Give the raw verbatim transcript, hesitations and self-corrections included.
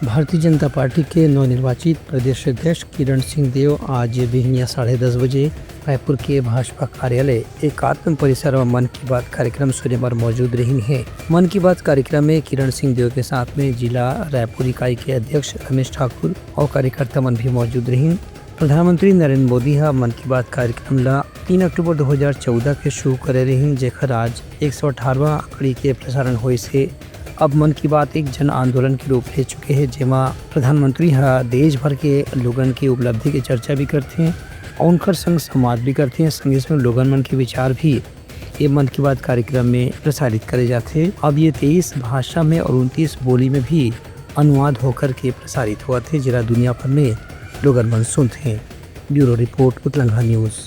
Bharatiya Janata party के नवनिर्वाचित प्रदेश अध्यक्ष किरण सिंह देव आज बिहनिया साढ़े दस बजे रायपुर के भाजपा कार्यालय एकात्म परिसर में मन की बात कार्यक्रम सुने बर मौजूद रहिन हे। मन की बात कार्यक्रम में किरण सिंह देव के साथ में जिला रायपुर इकाई के अध्यक्ष रमेश ठाकुर और कार्यकर्ता मन भी मौजूद रहिन। प्रधानमंत्री नरेंद्र मोदी ह मन की बात कार्यक्रम ला तीन अक्टूबर दो हज़ार चौदह के शुरू करे रहिन, जेकर आज एक सौ अठारहवाँ कड़ी के प्रसारण होइस हे। अब मन की बात एक जन आंदोलन के रूप ले चुके हे, जेमा प्रधानमंत्री ह देश भर के लोगन के उपलब्धि के चर्चा भी करथे और उनकर संग संवाद भी करथे। संगे संग लोगन मन के विचार भी ये मन की बात कार्यक्रम में प्रसारित करे जाथे। अब ये तेईस भाषा में और उनतीस बोली में भी अनुवाद होकर के प्रसारित होवत हे, जेला दुनिया भर में लोगन मन सुनथे। ब्यूरो रिपोर्ट, उतलंघा न्यूज़।